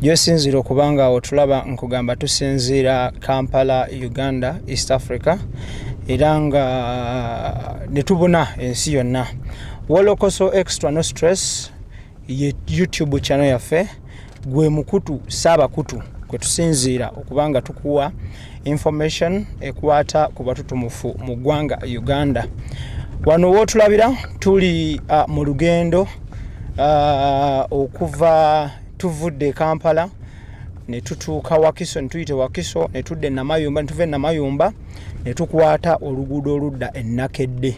Gy'osinziira okuba nga otulaba, nkugamba tusinziira Kampala, Uganda, East Africa, era nga ne tubuna ensi yonna. Wolokoso Extra No Stress ye YouTube channel yaffe, gwe mukutu saabakutu kwe tusinziira okuba nga tukuwa information ekwata ku batutumufu mu ggwanga Uganda. Wano wootulabira tuli mu lugendo okuva tuvudde e Kampala ne tutuuka Wakiso, ne tuyita Wakiso, ne tudda e Namayumba, ne tuva e Namayumba ne tukwata oluguudo oludda e Nakedde.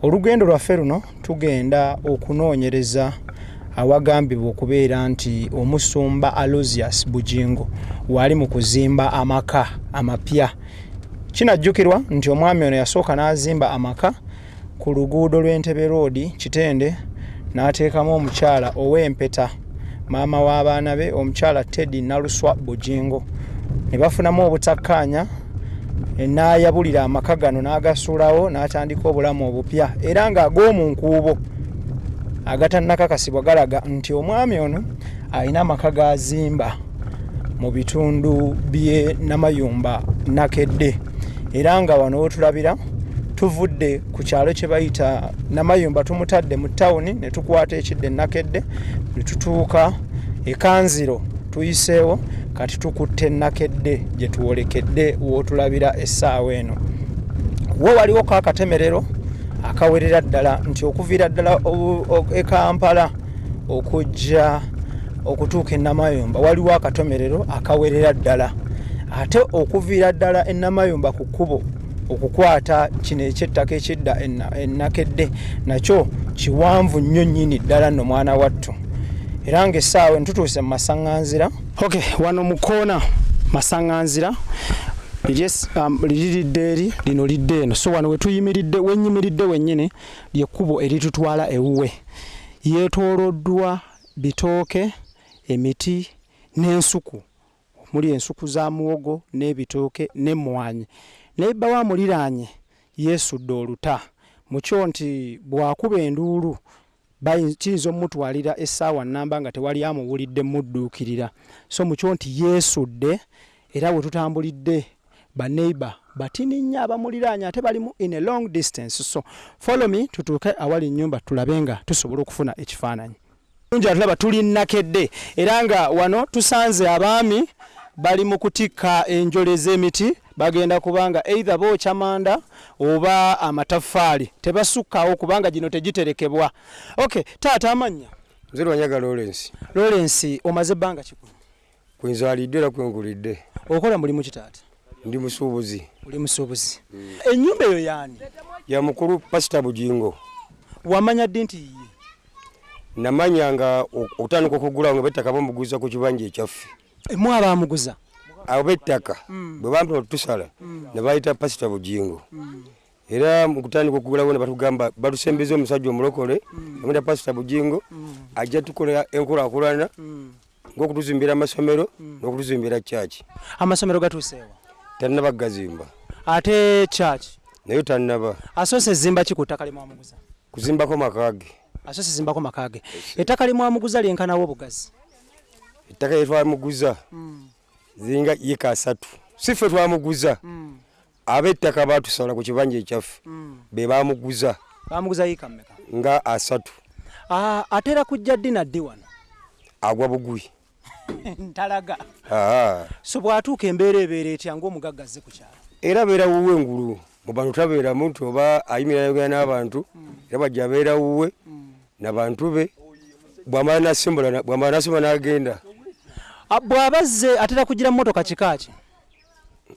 Olugendo lwaffe luno tugenda okunoonyereza awagambibwa okubeera nti omusumba Aloysius Bugingo waali mu kuzimba amaka amapya. Kinajjukirwa nti omwami ono yasooka n'azimba amaka ku luguudo lw'Entebbe Road, Kitende, n'ateekamu omukyala ow'empeta, maama w'abaana be, omukyala Teddy Naluswa Bugingo, ne bafunamu obutakkaanya, n'ayabulira amaka gano n'agasuulawo n'atandika obulamu obupya, era ng'ag'omu nkuubo agatannakakasibwa galaga nti omwami ono alina amaka g'azimba mu bitundu by'e Namayumba, Nakedde. Era nga wano wetulabira tuvudde ku kyalo kye bayita Namayumba, tumutadde mu tawuni, ne tukwata ekidde Nakedde ne tutuuka ekanziro, tuyiseewo, kati tukutte Nakedde gye twolekedde wootulabira essaawa eno. Wo waliwo ko akatemerero akawerera ddala nti okuviira ddala e Kampala okujja okutuuka e Namayumba waliwo akatomerero akawerera ddala, ate okuviira ddala e Namayumba ku kkubo okukwata kino ekyettaka ekidda e Nakedde nakyo kiwanvu nnyo nnyini ddala nno mwana wattu. Era ng'essaawa eno tutuuse mu masaŋŋanzira. Okay, wano mu koona masaŋŋanzira liri lidda eri, lino lidda eno. So wano wetuyimiridde, wenyimiridde wennyini lyekkubo eritutwala ewuwe. Yeetooloddwa bitooke, emiti n'ensuku, omuli ensuku za muwogo n'ebitooke n'emmwanyi. Naye bba wa muliraanye yeesudde oluta mukyo nti bw'akuba enduulu kiyinza omutwalira essaawa nnamba nga tewali amuwulidde mudduukirira. So mukyo nti yeesudde, era we tutambulidde baneighbor batini nnyo abamuliraanye, ate balimu in a long distance. So follow me tutuuke awali ennyumba, tulabe nga tusobola okufuna ekifaananyi. Nja tulaba tuli Nakedde, era nga wano tusanze abaami bali mu kutikka enjole z'emiti. Bagenda kubanga either bookya manda oba amataffaali, tebasukkawo kubanga gino tegiterekebwa. Okay, taata, amannya? Nze Lwanyaga Lawrence. Lawrence, omaze ebbanga kikulu? Kwenzaalidde era kwenkulidde. Okola mulimu ki, taata? Ndi musuubuzi. Oli musuubuzi. Ennyumba eyo yaani? Ya mukulu Pasita Bugingo. Wamanya ddi nti yiye? Namanya nga okutandika okugula nga bettaka bamuguza ku kibanja ekyaffe. Mwe abamuguza? Abo bettaka bwe bampa otusala ne bayita Pasita Bugingo, era mu kutandika okugulawo ne batugamba batusembeza omusajja omulokole amwita Pasita Bugingo, ajja tukola enkulaakulana ng'okutuzimbira amasomero n'okutuzimbira kyaki. Amasomero gatuuseewa? Tannaba kugazimba. Ate kyaki? Naye tannaba. Asoose zimba ki ku ttaka limwamuguza? Kuzimbako maka ge. Asoose zimbako maka ge. Ettaka limwamuguza lyenkanawo obugazi? Ettaka lyetwamuguza ziringa yika 30. Si ffe twamuguza, ab'ettaka batusala ku kibanja ekyaffe be bamuguza. Bamuguza yiika mmeka? Nga 30. Ah, atera kujja ddi na ddi wano? Agwa bugwi. Ntalaga. So bw'atuuka embeera ebeera etya ng'omugagga azze ku kyalo? Era abeera wuwe ngulu mu bantu, tabeera muntu oba ayimirira ayogera n'abantu, era bwajja abeera wuwe nabantu be, bwamala nasimbula, bwamala nasimbula n'agenda. Ah, bw'aba azze atera kugira mmotoka kika ki?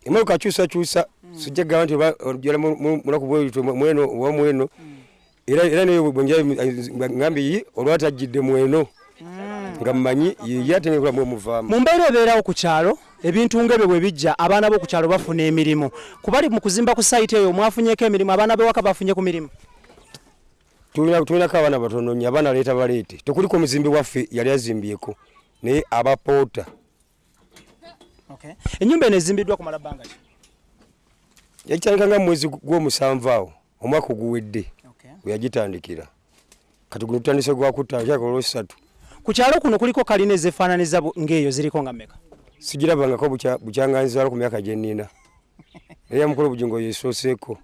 Emotoka kyusakyusa, sijja kugamba nti oba ojjala munaku bwetyo mweno oba mweno, era naye bwenja ngambye yi olwati ajjidde mweno nga mmanyi yiye, ate ngekula mwemuvaamu. Mu mbeera ebeerawo ku kyalo, ebintu ng'ebyo bwe bijja, abaana b'oku kyalo bafuna emirimu. Kubali mu kuzimba ku site eyo mwafunyeeko emirimu? Abaana b'ewaka bafunye ku mirimu? Tulinako abaana batono nnyo. Abaana leeta baleete, tekuliko omuzimbi waffe yali azimbyeko, naye abapoota. Okay. Ennyumba eno ezimbiddwa kumala bbanga ki? Yagitandika nga mwezi gw'omusanvu awo omwaka oguwedde. We yagitandikira. Kati guno tutandise gwakutaano, kyaka olwosatu. Ku kyalo kuno kuliko kalina ezefaananiza ng'eyo ziriko nga mmeka? Sigirabangako bukyanganzaalo ku myaka gye nnina, era mukulu Bugingo yesooseeko.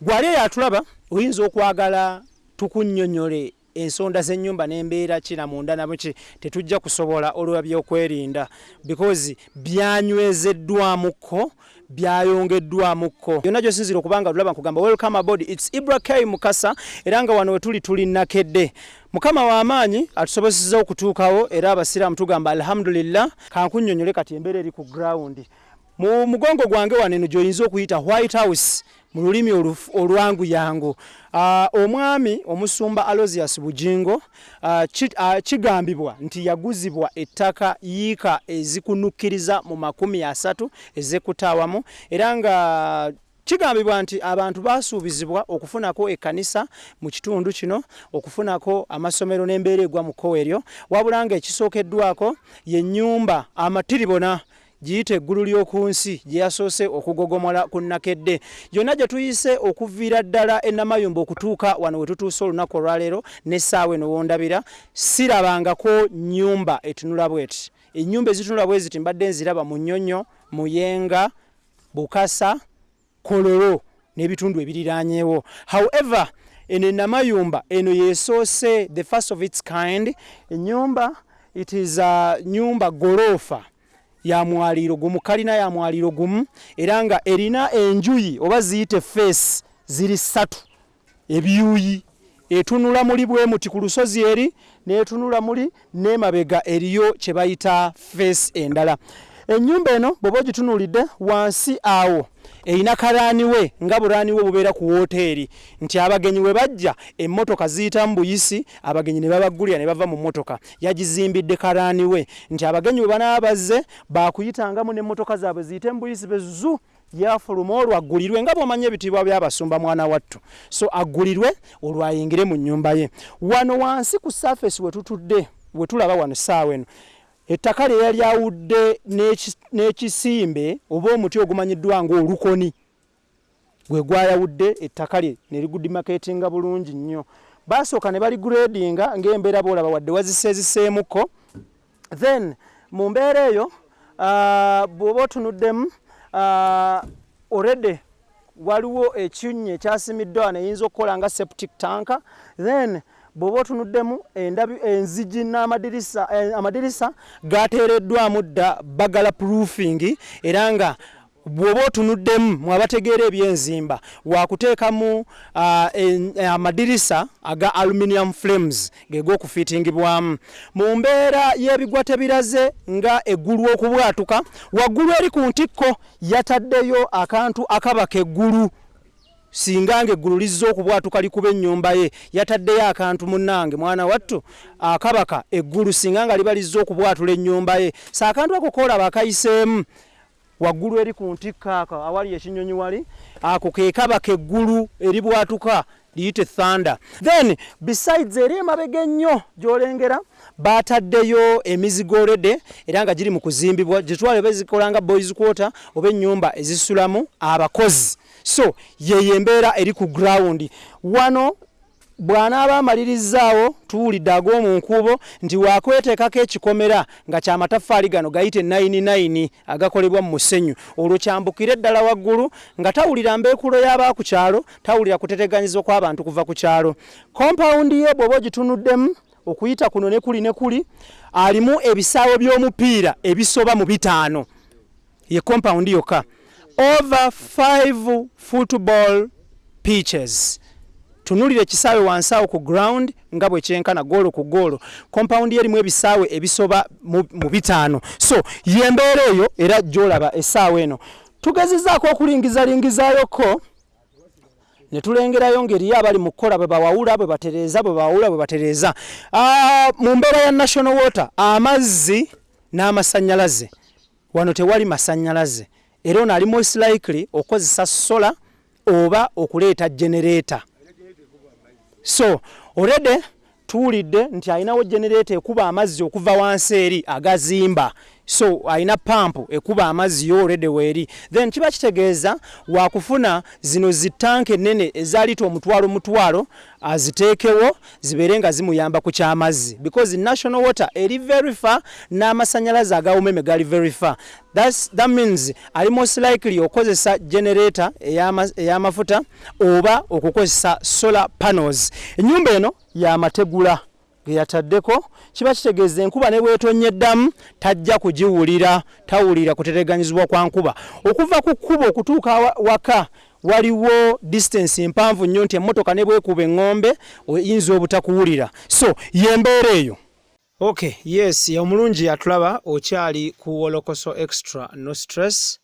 Gwali eyo atulaba, oyinza okwagala tukunnyonnyole ensonda z'ennyumba n'embeera ki na munda namuki, tetujja kusobola olwa byokwerinda because byanywezeddwamukko, byayongeddwamukko yonna gyosinzira okuba nga tulaba. Nkugamba welcome aboard, it's Ibra K Mukasa, era nga wano wetuli tuli Nakedde. Mukama w'amaanyi atusobosezza okutuukawo, era abasiraamu tugamba alhamdulillah. Kankunnyonnyole kati embeera eri ku ground. Mu mugongo gwange wano eno gy'oyinza okuyita White House mu lulimi olwanguyangu. Omwami omusumba Aloysius Bugingo, kigambibwa nti yaguzibwa ettaka yiika ezikunukkiriza mu 30 ezekutaawamu, era nga kigambibwa nti abantu basuubizibwa okufunako ekkanisa mu kitundu kino, okufunako amasomero n'embeera egwa mu kkowa eryo, wabula nga ekisookeddwako ye nnyumba amatiribona giyite eggulu ly'oku nsi gye yasoose okugogomola ku Nakedde. Yonna gye tuyise okuviira ddala enamayumba okutuuka wano we tutuuse olunaku olwaleero n'essaawa eno wondabira, sirabangako nnyumba etunula bweti. Ennyumba ezitunula bwe ziti mbadde nziraba mu Nnyonyo, Muyenga, Bukasa, Kololo n'ebitundu ebiriraanyeewo. However, eno enamayumba eno yesoose, the first of its kind ennyumba. It is a nyumba goloofa ya mwaliiro gumu, kalina ya mwaliiro gumu, era nga erina enjuyi oba ziyite face ziri ssatu, ebyuyi. Etunula muli bwe muti ku lusozi eri, n'etunula muli n'emabega eriyo kye bayita face endala. Ennyumba eno bw'oba ogitunuulidde wansi awo erina karaani we nga buraani we bubeera ku wooteeri, nti abagenyi we bajja emmotoka ziyitamu buyisi, abagenyi ne babaggulira ne bava mu mmotoka. Yagizimbidde karaani we nti abagenyi bwe banaaba bazze baakuyitangamu n'emmotoka zaabwe ziyite mu buyisi bezu yafuluma, olwo aggulirwe nga bw'omanyi ebitiibwa by'abasumba, mwana wattu. So aggulirwe olwo ayingire mu nnyumba ye. Wano wansi ku surface we tutudde, we tulaba wano essaawa eno, ettaka lye yali awudde n'ekisimbe oba omuti ogumanyiddwa ng'olukoni gwe gwayawudde ettaka lye ne ligudemarcatinga bulungi nnyo. Baasooka ne baligradinga ng'embeera boolaba wadde waziseeziseemukko. Then mu mbeera eyo, bw'oba otunuddemu, already waliwo ekinnya ekyasimiddwa wano eyinza okukola nga septic tank. Then bw'oba otunuddemu enzigi n'amadirisa, amadirisa gateereddwamu dda burglar proofing, era nga bw'oba otunuddemu mwabategeera ebyenzimba wakuteekamu amadirisa aga aluminium frames geg'okufiitingibwamu. Mu mbeera y'ebigwa tebiraze nga eggulu okubwatuka, waggulu eri ku ntikko yataddeyo akantu akabaka eggulu singa nga eggulu lizza okubwatuka likuba ennyumba ye. Yataddeyo akantu, munnange mwana wattu, akabaka eggulu singa nga liba lizza okubwatula ennyumba ye. So akantu ako koolaba akayiseemu waggulu eri ku ntikko ako awali ekinyonyi wali, ako ke kabaka eggulu eribwatuka liyite thunder. Then besides, eri emabega ennyo gy'olengera bataddeyo emizigo already, era nga giri mu kuzimbibwa, gitwale oba ezikola nga boys quarter oba ennyumba ezisulamu abakozi. So yeyo embeera eri ku ground wano. Bw'anaaba amalirizzaawo, tuwulidde ag'omu nkuubo nti waakweteekako ekikomera nga kyamataffaali gano gayite 99 agakolebwa mu musenyu, olwo kyambukire ddala waggulu nga tawulira mbeekulo y'aba ku kyalo, tawulira kuteteganyizibwa kw'abantu kuva ku kyalo. Compound ye bw'oba ogitunuddemu okuyita kuno ne kuli ne kuli, alimu ebisaawe by'omupiira ebisoba mu 5. Ye compound yokka over 5 football pitches. Tunulira ekisaawe wansi awo ku ground nga bwe kyenkana goolo ku goolo. Compound ye erimu ebisaawe ebisoba mu 5. So yembeera eyo era gy'olaba essaawa eno. Tugezezaako okulingizalingizaayoko ne tulengerayo ng'eriyo abali mu kukola bwe bawawula bwe batereeza, bwe bawawula bwe batereeza. Mu mbeera ya National Water, amazzi n'amasannyalaze, wano tewali masannyalaze, era ono ali most likely okukozesa solar oba okuleeta generator. So already tuwulidde nti alinawo generator ekuba amazzi okuva wansi eri agazimba. So alina pampu ekuba amazzi yo already weeri. Then kiba kitegeeza wakufuna zino zi tanka ennene eza lita omutwalo mutwalo aziteekewo zibeere nga zimuyamba ku kyamazzi, because National Water eri very far n'amasanyalaze aga Umeme gali very far. That means ali most likely okozesa generator ey'amafuta oba okukozesa solar panels. Ennyumba eno yamategula geyataddeko, kiba kitegeeza enkuba ne bwetonyeddamu tajja kugiwulira, tawulira kutereganyizibwa kwa nkuba. Okuva ku kkubo okutuuka waka waliwo distance mpanvu nnyo nti emmotoka ne bwekuba eŋŋombe oyinza obutakuwulira. So yembeera eyo. Okay, yes, omulungi atulaba okyali ku Wolokoso Extra, no stress.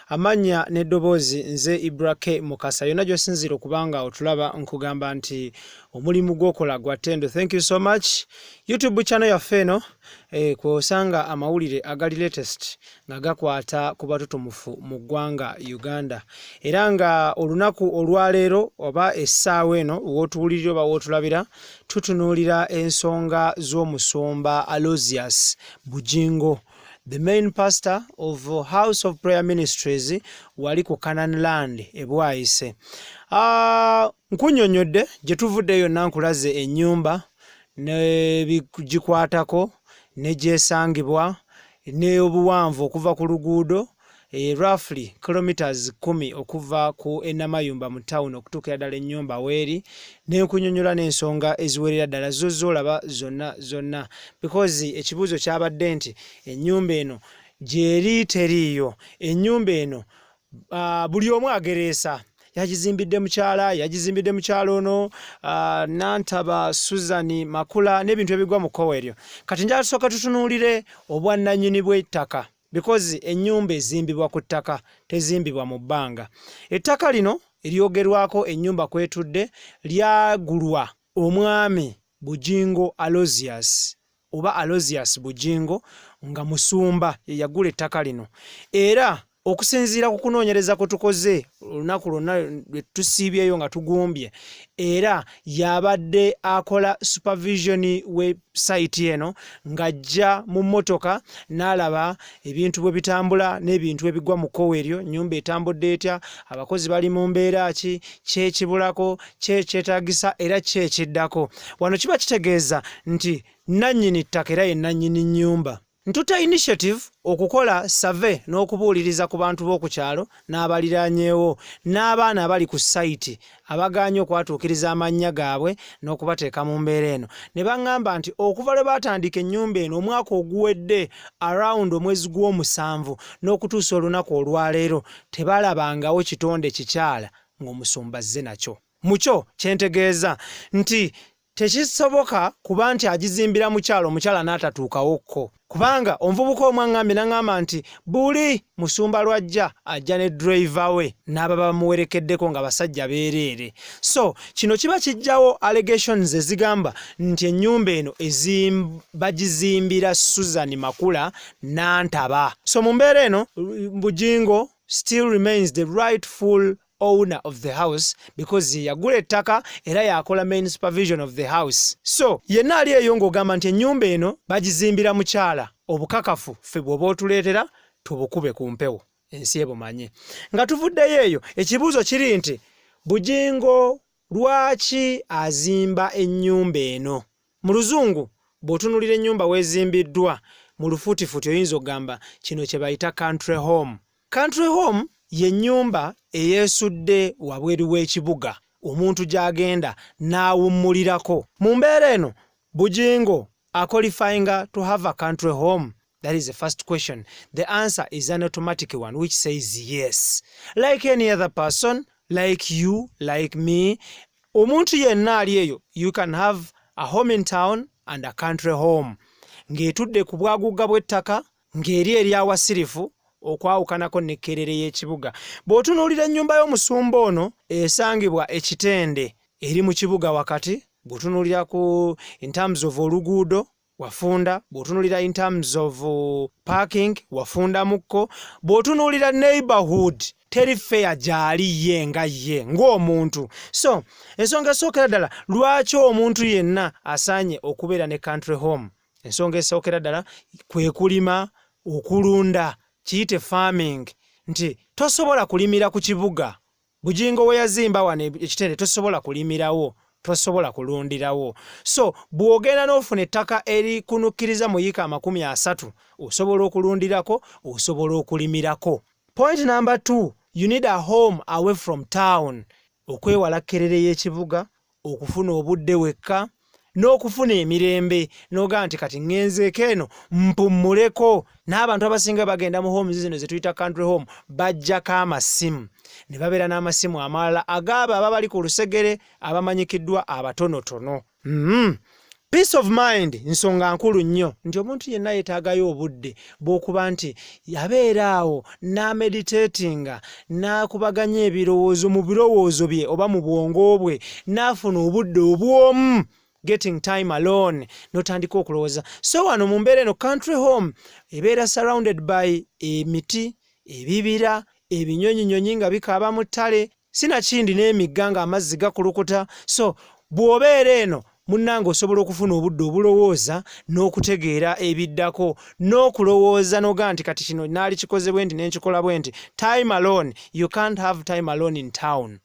Amannya n'eddoboozi nze Ibra K Mukasa. Yonna gy'osinziira okubanga otulaba, nkugamba nti omulimu gw'okola gwa ttendo. Thank you so much. YouTube channel yaffe eno kw'osanga amawulire agali latest nga gakwata ku batutumufu mu ggwanga Uganda. Era nga olunaku olwaleero oba essaawa eno w'otuwulirira oba w'otulabira, tutunuulira ensonga z'omusumba Aloysius Bugingo, the main pastor of House of Prayer Ministries wali ku Canaan Land e Bwaise. Nkunnyonnyodde gye tuvudde yonna, nkulaze ennyumba n'ebigikwatako ne gyesangibwa n'obuwanvu okuva ku luguudo, roughly kilometers 10 okuva ku Enamayumba mu town okutuukira ddala ennyumba weeri, n'enkunyonnyola n'ensonga eziwerera ddala zo z'olaba zonna zonna, because ekibuuzo kyabadde nti ennyumba eno gyeri teriiyo. Ennyumba eno buli omu agereesa yagizimbidde mukyala, yagizimbidde mukyala ono Nantaba Susan Makula n'ebintu ebigwa mu kkowa eryo. Kati njagala tusooka tutunuulire obwannannyini bw'ettaka, because ennyumba ezimbibwa ku ttaka, tezimbibwa mu bbanga. Ettaka lino eryogerwako ennyumba kwetudde lyagulwa omwami Bugingo Aloysius oba Aloysius Bugingo nga musumba, ye yagula ettaka lino. Era okusinziira ku kunoonyereza kwe tukoze olunaku lwonna lwe tusiibyeyo nga tugumbye, era y'abadde akola supervision we site eno, ng'ajja mu mmotoka n'alaba ebintu bwe bitambula n'ebintu ebigwa mu kkowa eryo, nnyumba etambudde etya, abakozi bali mu mbeera ki, kyekibulako, kyekyetaagisa era ki ekiddako. Wano kiba kitegeeza nti nannyini ttaka era ye nannyini nnyumba. Ntuta initiative okukola survey n'okubuuliriza ku bantu b'oku kyalo n'abaliraanyeewo n'abaana abali ku site abagaanye okwatuukiriza amannya gaabwe n'okubateeka mu mbeera eno, ne baŋŋamba nti okuva lwe baatandika ennyumba eno omwaka oguwedde around omwezi gw'omusanvu n'okutuusa olunaku olwaleero, tebalabangawo kitonde kikyala ng'omusumba azze nakyo. Mukyo kyentegeeza nti tekisoboka kuba nti agizimbira mukyala, omukyala n'atatuukawokko, kubanga omuvubuka omu aŋŋambye n'aŋŋamba nti buli musumba lwajja ajja ne driver we n'ababa bamuwerekeddeko nga basajja beereere. So kino kiba kijjawo allegations ezigamba nti ennyumba eno bagizimbira Susan Makula Nantaba. So mu mbeera eno, Bugingo still remains the rightful owner of the house because ye yagula ettaka era yakola main supervision of the house. So yenna ali eyo ng'ogamba nti ennyumba eno bagizimbira mukyala, obukakafu ffe bw'oba otuleetera tubukube ku mpewo ensi ebumanye. Nga tuvuddeyo eyo, ekibuuzo kiri nti Bugingo lwaki azimba ennyumba eno? Mu luzungu bw'otunuulira ennyumba weezimbiddwa mu lufuutifuuti, oyinza okugamba kino kye bayita country home. Country home y'ennyumba eyeesudde wabweru w'ekibuga omuntu gy'agenda n'awummulirako. Mu mbeera eno, Bugingo aqualifyinga to have a country home? That is the first question. The answer is an automatic one which says yes. Like any other person, like you, like me, omuntu yenna ali eyo, you can have a home in town and a country home ng'etudde ku bwagugga bw'ettaka ng'eri eryawasirifu okwawukanako n'ekkerere y'ekibuga. Bw'otunuulira ennyumba y'omusumba ono esangibwa Ekitende, eri mu kibuga wakati. Bw'otunuulira ku in terms of oluguudo wafunda, bw'otunuulira in terms of parking wafundamukko, bw'otunuulira neighborhood teri feya gy'ali ye nga ye ng'omuntu. So ensonga esookera ddala lwaki omuntu yenna asaanye okubeera ne country home, ensonga esookera ddala kwe kulima. Okulunda, kiyite farming, nti tosobola kulimira ku kibuga. Bugingo we yazimba wano ekitende tosobola kulimirawo, tosobola kulundirawo. So bw'ogenda n'ofuna ettaka erikunukkiriza mu yiika 30, osobola okulundirako, osobola okulimirako. Point number 2, you need a home away from town. Okwewala kerere y'ekibuga, okufuna obudde wekka n'okufuna emirembe, n'ogamba nti kati ŋŋenzeeko eno mpummuleko. N'abantu abasinga bagenda mu homes zino ze tuyita country home, bajjako amasimu ne babeera n'amasimu amalala agaabo aba bali ku lusegere abamanyikiddwa abatonotono. Peace of mind nsonga nkulu nnyo, nti omuntu yenna yeetaagayo obudde bw'okuba nti abeera awo n'ameditatinga, n'akubaganya ebirowoozo mu birowoozo bye oba mu bwongo bwe, n'afuna obudde obw'omu, getting time alone, n'otandika okulowooza. So wano mu mbeera eno, country home ebeera surrounded by emiti, ebibira, ebinyonyinyonyi nga bikaaba mu ttale, sinakindi n'emigga ng'amazzi gakulukuta. So bw'obeera eno munnange, osobola okufuna obudde obulowooza n'okutegeera ebiddako n'okulowooza n'ogamba nti kati kino naali kikoze bwe nti nenkikola bwe nti. Time alone, you can't have time alone in town.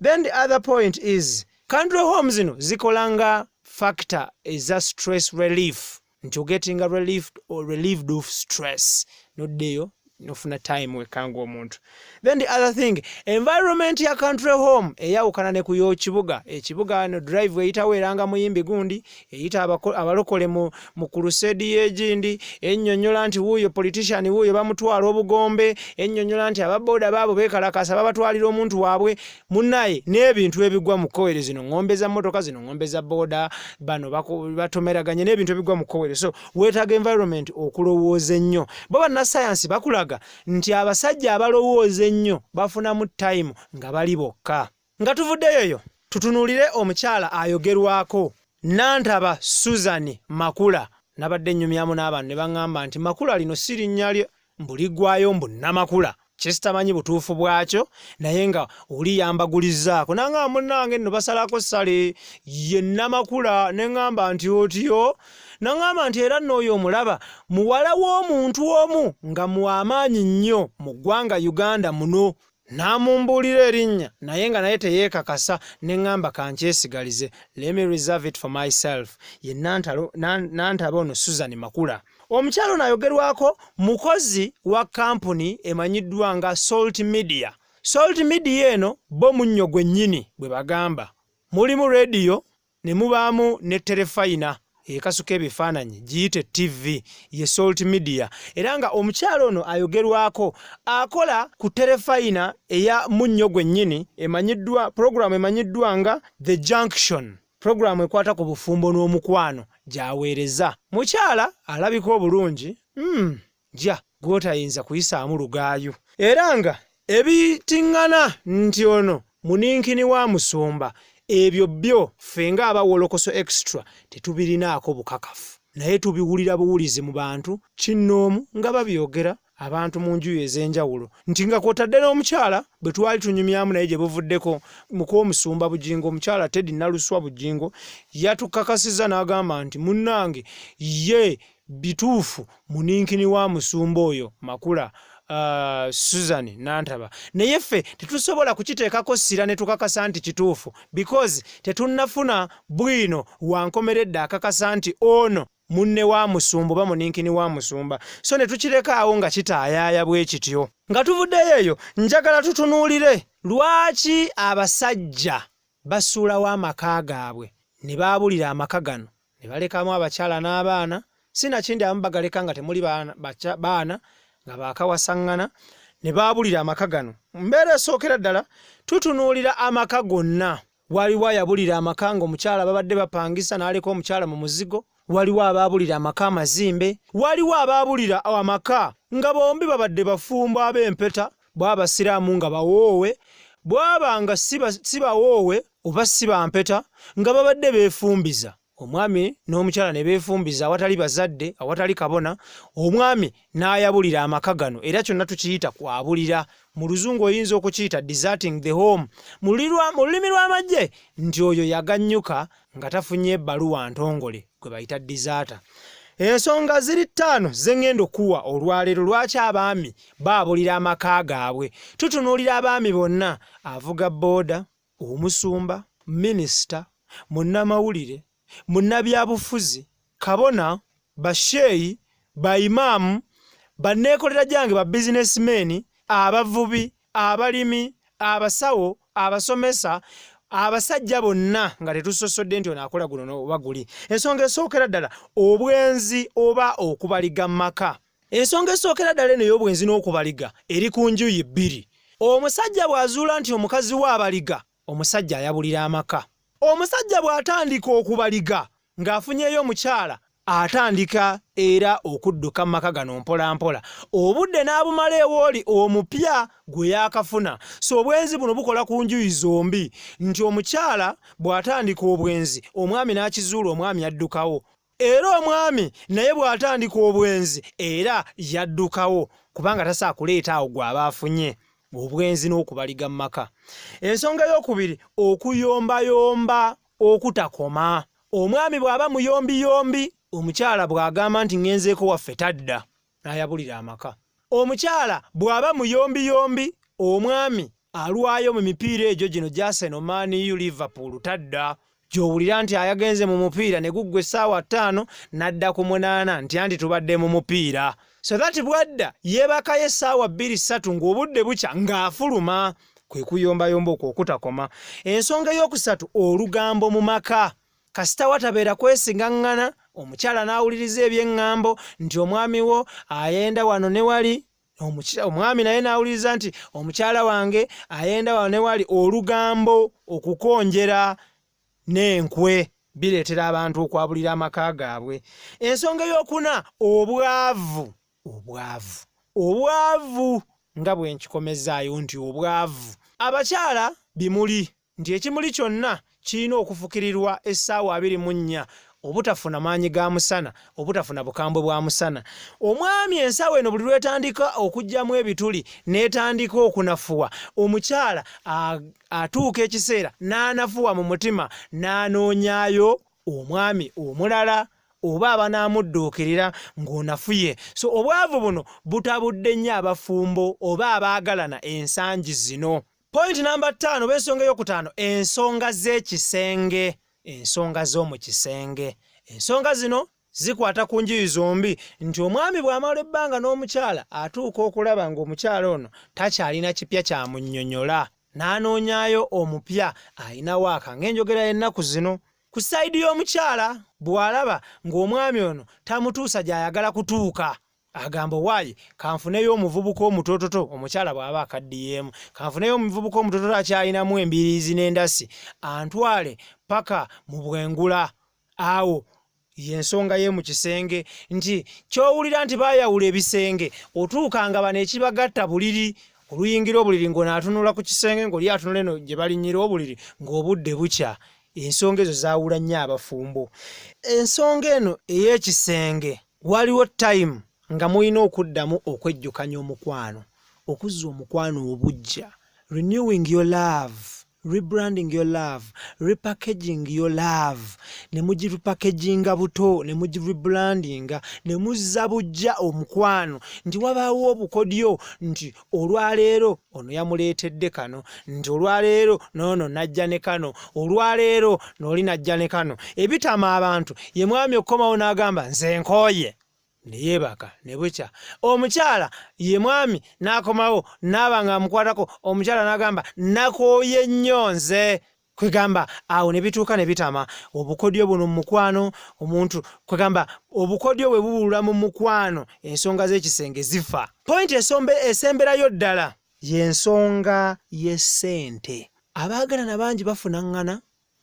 Then the other point is, country home zino zikola nga factor eza stress relief, nti ogetinga relief or relieved of stress, noddeyo nofuna time wekka ng'omuntu. Then the other thing, environment ya country home eyawukana ne ku y'ekibuga. Ekibuga no drive eyitawo eranga muyimbi gundi, eyita abalokole mu crusade y'egindi, ennyonnyola nti wuuyo politician, wuuyo bamutwala obugombe, ennyonnyola nti ababooda baabo beekalakasa babatwalira omuntu waabwe munnaye, n'ebintu ebigwa mu kkowere, zino ŋŋombe za mmotoka, zino ŋŋombe za booda, bano batomeraganye n'ebintu ebigwa mu kkowere. So weetaaga environment okulowooza ennyo. Bo bannasayansi bakulaga nti abasajja abalowooza ennyo bafunamu time nga bali bokka. Nga tuvuddeyo eyo, tutunuulire omukyala ayogerwako, Nantaba Susan Makula. Nabadde nnyumyamu n'abantu ne baŋŋamba nti Makula lino si linnya lye, mbu liggwayo mbu Namakula, kyesitamanyi butuufu bwakyo, naye nga oli yambagulizzaako nangamba munnange nno basalako ssale ye Namakula. Ne ŋŋamba nti otyo? Naŋŋamba nti era nno oyo omulaba muwala w'omuntu omu nga mwamaanyi nnyo mu ggwanga Uganda muno, n'amumbuulira erinnya naye nga naye teyeekakasa. Ne ŋŋamba kankyesigalize, let me reserve it for myself. Ye Nantaba ono Susan Makula. Omukyala ono ayogerwako mukozi wa kampuni emanyiddwa nga Salt Media. Salt Media eno bo munnyo gwennyini bwe bagamba, mulimu rediyo ne mubaamu ne terefayina ekasuka ebifaananyi, giyite TV, ye Salt Media. Era nga omukyala ono ayogerwako akola ku terefayina eya munnyo gwennyini emanyiddwa, puroguramu emanyiddwa nga The Junction, puroguramu ekwata ku bufumbo n'omukwano gy'aweereza. Mukyala alabika obulungi, ja gw'otayinza kuyisaamu lugaayu, era nga ebitiŋŋana nti ono muninkini wa musumba, ebyo byo ffe ng'abawolokoso extra tetubirinaako bukakafu, naye tubiwulira buwulizi mu bantu kinnoomu nga babyogera abantu mu njuyi ez'enjawulo, nti nga kw'otadde n'omukyala bwe twali tunyumyamu naye gye buvuddeko, muk'omusumba Bugingo, omukyala Teddy Naluswa Bugingo, yatukakasizza n'agamba nti munnange ye bituufu muninkini wa musumba oyo Makula Susan Nantaba, naye ffe tetusobola kukiteekako ssira ne tukakasa nti kituufu because tetunnafuna bwino wankomeredde akakasa nti ono munne wa musumba oba muninkini wa musumba. So ne tukireka awo nga kitaayaaya bwe kityo. Nga tuvuddeyo eyo, njagala tutunuulire lwaki abasajja basuulawo amaka gaabwe ne baabulira amaka gano ne balekamu abakyala n'abaana, sinakindi abamu bagaleka nga temuli baana nga baakawasaŋŋana ne baabulira amaka gano. Mbeera esookera ddala, tutunuulira amaka gonna. Waliwo ayabulira amaka ng'omukyala babadde bapangisa n'aleka omukyala mu muzigo, waliwo abaabulira amaka amazimbe, waliwo abaabulira amaka nga bombi babadde bafumbo ab'empeta, bw'abasiraamu nga bawoowe, bwaba nga si bawoowe oba si bampeta, nga babadde beefumbiza, omwami n'omukyala ne beefumbiza awatali bazadde, awatali kabona, omwami n'ayabulira amaka gano. Era kyonna tukiyita kwabulira. Mu Luzungu oyinza okukiyita deserting the home, mu lulimi lw'amagye nti oyo yaganyuka nga tafunye ebbaluwa ntongole gwe bayita deserter. Ensonga ziri ttaano ze ŋŋenda okukuwa olwaleero lwaki abaami baabulira amaka gaabwe. Tutunuulira abaami bonna, avuga bbooda, omusumba, minisita, munnamawulire, munnabyabufuzi, kabona, basheeyi, bayimaamu, banneekolera gyange, ba bizinesimeeni, abavubi, abalimi, abasawo, abasomesa, abasajja bonna nga tetusosodde nti ono akola guno oba guli. Ensonga esookera ddala obwenzi oba okubaliga mu maka. Ensonga esookera ddala eno ey'obwenzi n'okubaliga eri ku njuyi bbiri. Omusajja bw'azuula nti omukazi we abaliga, omusajja ayabulira amaka. Omusajja bw'atandika okubaliga ng'afunyeeyo omukyala, atandika era okudduka mu maka gano mpolampola, obudde n'abumala ew'oli omupya gwe yaakafuna. So obwenzi buno bukola ku njuyi zombi nti omukyala bw'atandika obwenzi omwami n'akizuula omwami addukawo era omwami naye bw'atandika obwenzi era yaddukawo kubanga tasobola kuleeta awo gw'aba afunye. Obwenzi n'okubaliga mu maka. Ensonga ey'okubiri, okuyombayomba okutakoma. Omwami bw'aba muyombiyombi, omukyala bw'agamba nti ŋŋenzeeko waffe tadda, n'ayabulira amaka. Omukyala bw'aba muyombiyombi, omwami alwayo mu mipiira egyo gino gya Arsenal, Man U, Liverpool tadda. Gy'owulira nti ayagenze mu mupiira ne guggwa essaawa ttaano n'adda ku munaana nti anti tubadde mu mupiira. So that bw'adda yeebakayo essaawa bbiri ssatu ng'obudde bukya ng'afuluma. Kwe kuyombayomba okwo okutakoma. Ensonga ey'okusatu, olugambo mu maka. Kasita watabeera kwesigaŋŋana, omukyala n'awuliriza eby'eŋŋambo nti omwami wo ayenda wano ne wali, omwami naye n'awuliriza nti omukyala wange ayenda wano ne wali, olugambo, okukonjera n'enkwe bireetera abantu okwabulira amaka gaabwe. Ensonga ey'okuna, obwavu. Obwavu. Obwavu nga bwe nkikomezaayo nti obwavu. Abakyala bimuli nti ekimuli kyonna kirina okufukirirwa essaawa 24 obutafuna maanyi ga musana, obutafuna bukambwe bwa musana. Omwami ensawo eno buli lw'etandika okuggyamu ebituli n'etandika okunafuwa, omukyala atuuka ekiseera n'anafuwa mu mutima n'anoonyaayo omwami omulala oba abanaamudduukirira ng'onafuye. So obwavu buno butabudde nnyo abafumbo oba abaagalana ensangi zino. Point namba ttaano oba ensonga eyokutaano, ensonga z'ekisenge, ensonga z'omu kisenge. Ensonga zino zikwata ku njuyi zombi nti omwami bw'amala ebbanga n'omukyala atuuka okulaba ng'omukyala ono takyalina kipya kyamunnyonyola n'anoonyaayo omupya alina waaka ng'enjogera y'ennaku zino. Ku sayidi y'omukyala bw'alaba ng'omwami ono tamutuusa gy'ayagala kutuuka agamba owaaye kanfuneyo omuvubuka omutototo, omukyala bw'aba akaddiyeemu, kanfuneyo omuvubuka omutototo akyalinamu embiriizi n'endasi antwale paka mu bwengula. Awo y'ensonga ye mu kisenge nti ky'owulira nti baayawula ebisenge, otuuka nga bano ekibagatta buliri, oluyingira obuliri ng'ono atunula ku kisenge ng'oli atunula eno gye balinnyira obuliri ng'obudde bukya. Ensonga ezo zaawula nnyo abafumbo. Ensonga eno ey'ekisenge waliwo time nga mulina okuddamu okwejjukanya omukwano, okuzza omukwano obuggya, renewing your love, rebranding your love, repackaging your love, ne mugirepackaginga buto, ne mugirebrandinga, ne muzza buggya omukwano nti wabaawo obukodyo nti olwaleero ono yamuleetedde kano, nti olwaleero n'ono n'ajja ne kano, olwaleero n'oli n'ajja ne kano. Ebitama abantu ye mwami okukomawo n'agamba nze nkooye ne yeebaka ne bukya. Omukyala ye mwami n'akomawo n'aba ng'amukwatako, omukyala n'agamba nakooye nnyo nze. Kwegamba awo ne bituuka ne bitama obukodyo buno mu mukwano omuntu kwegamba obukodyo bwe bubulula mu mukwano ensonga z'ekisenge zifa. Point esemberayo ddala y'ensonga y'essente. Abaagalana bangi bafunaŋŋana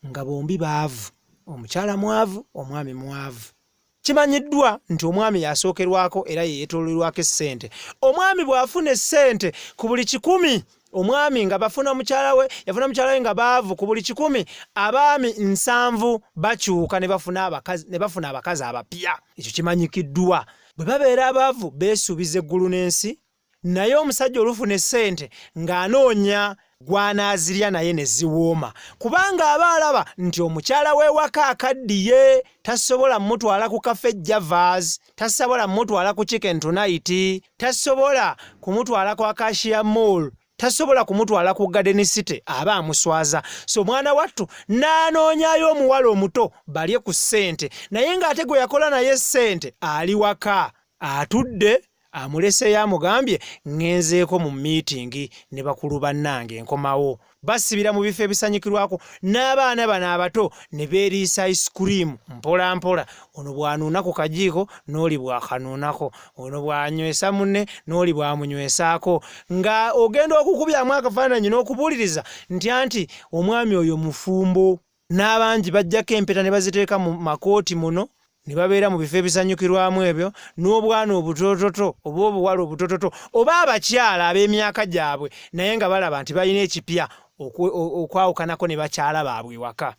nga bombi baavu, omukyala mwavu, omwami mwavu. Kimanyiddwa nti omwami y'asookerwako era ye yeetoololerwako essente. Omwami bw'afuna essente ku buli 100, omwami nga bafuna mukyala we, yafuna mukyala we nga baavu, ku buli 100 abaami 70 bakyuka ne bafuna abakazi, ne bafuna abakazi abapya. Ekyo kimanyikiddwa. Bwe babeera abaavu beesuubiza eggulu n'ensi, naye omusajja olufuna essente ng'anoonya gw'anaazirya naye ne ziwooma kubanga aba alaba nti omukyala w'ewaka akaddiye tasobola mutwala ku Cafe Javas, tasobola mutwala ku Chicken Tonight, tasobola kumutwala ku Acacia Mall, tasobola kumutwala ku Garden City, aba amuswaza. So mwana wattu n'anoonyayo omuwala omuto balye ku ssente, naye ng'ate gwe yakola naye ssente ali waka atudde amuleseeyo, amugambye ŋŋenzeeko mu miitingi ne bakulu bannange nkomawo. Basibira mu bifo ebisanyukirwako n'abaana bano abato ne beeriisa ice cream mpola mpola. Ono bw'anuuna ku kajiiko n'oli bw'akanuunako, ono bw'anywesa munne n'oli bw'amunywesaako, nga ogenda okukubyamu akafaananyi n'okubuuliriza nti anti omwami oyo mufumbo. N'abangi baggyako empeta ne baziteeka mu makooti muno ne babeera mu bifo ebisanyukirwamu ebyo n'obwana obutoototo oba obuwala obutototo oba abakyala ab'emyaka gyabwe, naye nga balaba nti balina ekipya okwawukanako ne bakyala baabwe ewaka.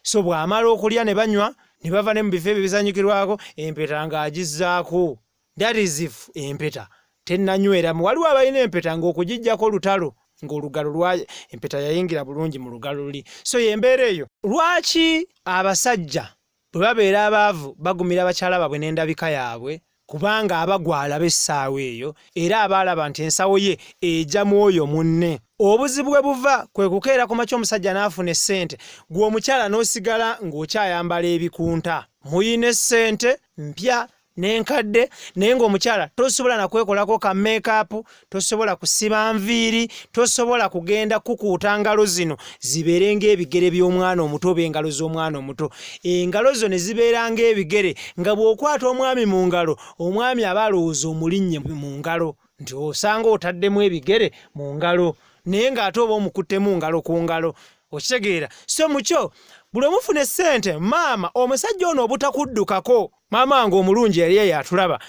So bw'amala okulya ne banywa ne bava ne mu bifo ebyo ebisanyukirwako, empeta ng'agizzaako. That is if empeta tennanyweramu. Waliwo abalina empeta ng'okugiggyako lutalo, ng'olugalo lwa empeta yayingira bulungi mu lugalo luli. So y'embeera eyo. Lwaki abasajja bwe babeera abaavu bagumira bakyala baabwe n'endabika yaabwe? Kubanga aba gw'alaba essaawa eyo, era aba alaba nti ensawo ye ejja mu oyo munne. Obuzibu bwe buva kwe kukeera ku makya omusajja n'afuna essente, gwe omukyala n'osigala ng'okyayambala ebikunta. Muyina essente mpya n'enkadde, naye ng'omukyala tosobola na kwekolako ka makeup, tosobola kusiba nviiri, tosobola kugenda kukuuta ngalo zino zibeere ng'ebigere by'omwana omuto oba engalo z'omwana omuto, engalo zo ne zibeera ng'ebigere, nga bw'okwata omwami mu ngalo, omwami aba alowooza omulinnye mu ngalo, nti osanga otaddemu ebigere mu ngalo, naye ng'ate oba omukuttemu ngalo ku ngalo. Okitegeera? So mukyo buli omufuna essente, maama omusajja ono obutakuddukako. Maama wange omulungi yali eyo atulaba,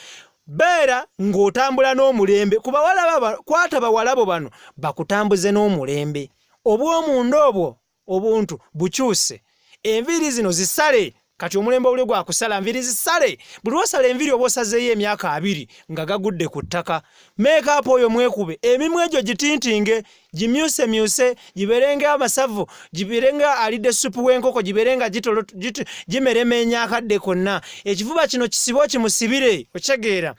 beera ng'otambula n'omulembe ku bawala. Kwata bawalabo bano bakutambuze n'omulembe obw'omunda, obwo obuntu bukyuse. Enviiri zino zisale, kati omulembe obuli gwakusala nviiri, zisale. Buli lwosala enviiri oba osazeeyo emyaka 20 nga gagudde ku ttaka. Makeup oyo mwekube, emimwa egyo gitintinge, gimyusemyuse, gibeere nga amasavu, gibeere nga alidde supu w'enkoko, gibeere nga gimeremenya akadde konna. Ekifuba kino kisibe okimusibire. Okitegeera?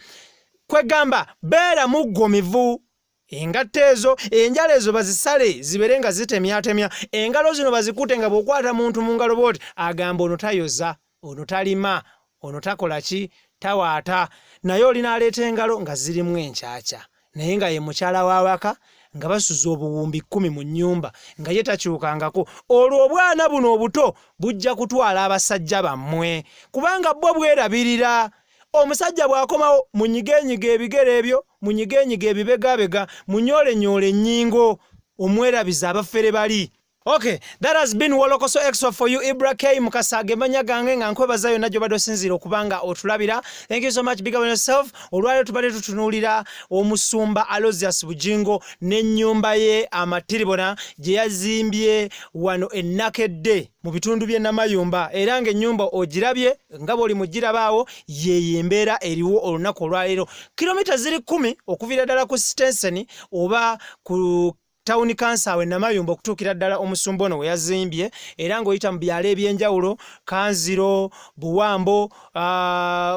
Kwegamba beera muggomivu. Engatto ezo, enjala ezo bazisale zibeere nga zitemyatemya. Engalo zino bazikute, nga bw'okwata muntu mu ngalo bwoti agamba ono tayoza, ono talima, ono takola ki, tawaata. Naye olina aleeta engalo nga zirimu enkyakya, naye nga ye mukyala w'awaka, nga basuza obuwumbi 10 mu nnyumba, nga ye takyukangako. Olwo obwana buno obuto bujja kutwala abasajja bammwe, kubanga bwo bwerabirira. Omusajja bw'akomawo, munyigeenyiga ebigere ebyo, munyigeenyiga ebibegabega, munyoolenyoole ennyingo, omwerabiza abafere bali. Okay, that has been Wolokoso Extra for you. Ibra K Mukasa gemanya gange, nga nkwebaza yonna gy'obadde osinziira okuba nga otulabira. Thank you so much, big up on yourself. Olwaleero tubadde tutunuulira omusumba Aloysius Bujingo n'ennyumba ye amatiribona gye yazimbye wano e Nakedde mu bitundu by'e Namayumba, era ng'ennyumba ogirabye nga bw'oli mugirabaawo. Yeeyo embeera eriwo olunaku olwaleero, kilomita ziri 10 okuviira ddala ku sitenseni oba ku town council awe Namayumba okutuukira ddala omusumba ono we yazimbye, era ng'oyita mu byalo ebyenjawulo, Kanziro, Buwambo,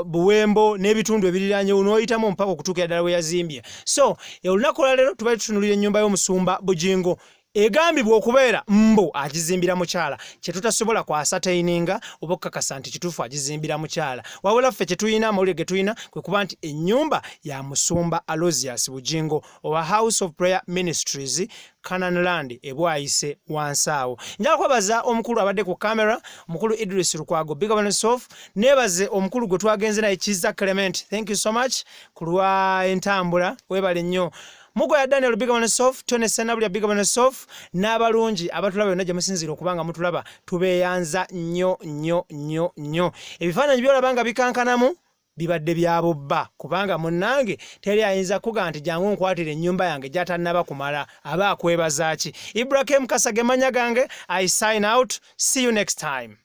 Buwembo n'ebitundu ebiriranyewo, n'oyitamu mpaka okutuukira ddala we yazimbye. So olunaku olwaleero tubadde tutunuulira ennyumba y'omusumba Bujingo egambibwa okubeera mbu agizimbira mukyala, kye tutasobola kwasataininga oba okukakasa nti kituufu agizimbira mukyala. Wabula ffe kye tulina, amawulire ge tulina, kwe kuba nti ennyumba ya musumba Aloysius Bujingo owa House of Prayer Ministries, Canaan Land, ebwayise wansi awo. Njala kwebaza omukulu abadde ku camera, omukulu Idris Lukwago, big up yourself. Nebaze omukulu gwe twagenze naye, Kiza Clement, thank you so much ku lwa entambula, webale nnyo. Mugoya Daniel, big up yourself. Tony Senabulya, big up yourself. N'abalungi abatulaba yonna gye musinziira okuba nga mutulaba, tubeeyanza nnyo nnyo nnyo nnyo. Ebifaananyi byolaba nga bikankanamu bibadde bya bubba, kubanga munnange teri ayinza kuga nti jangu nkwatira ennyumba yange gy'atannaba kumala, aba akwebaza ki? Ibrahim Kasage manya gange. I sign out, see you next time.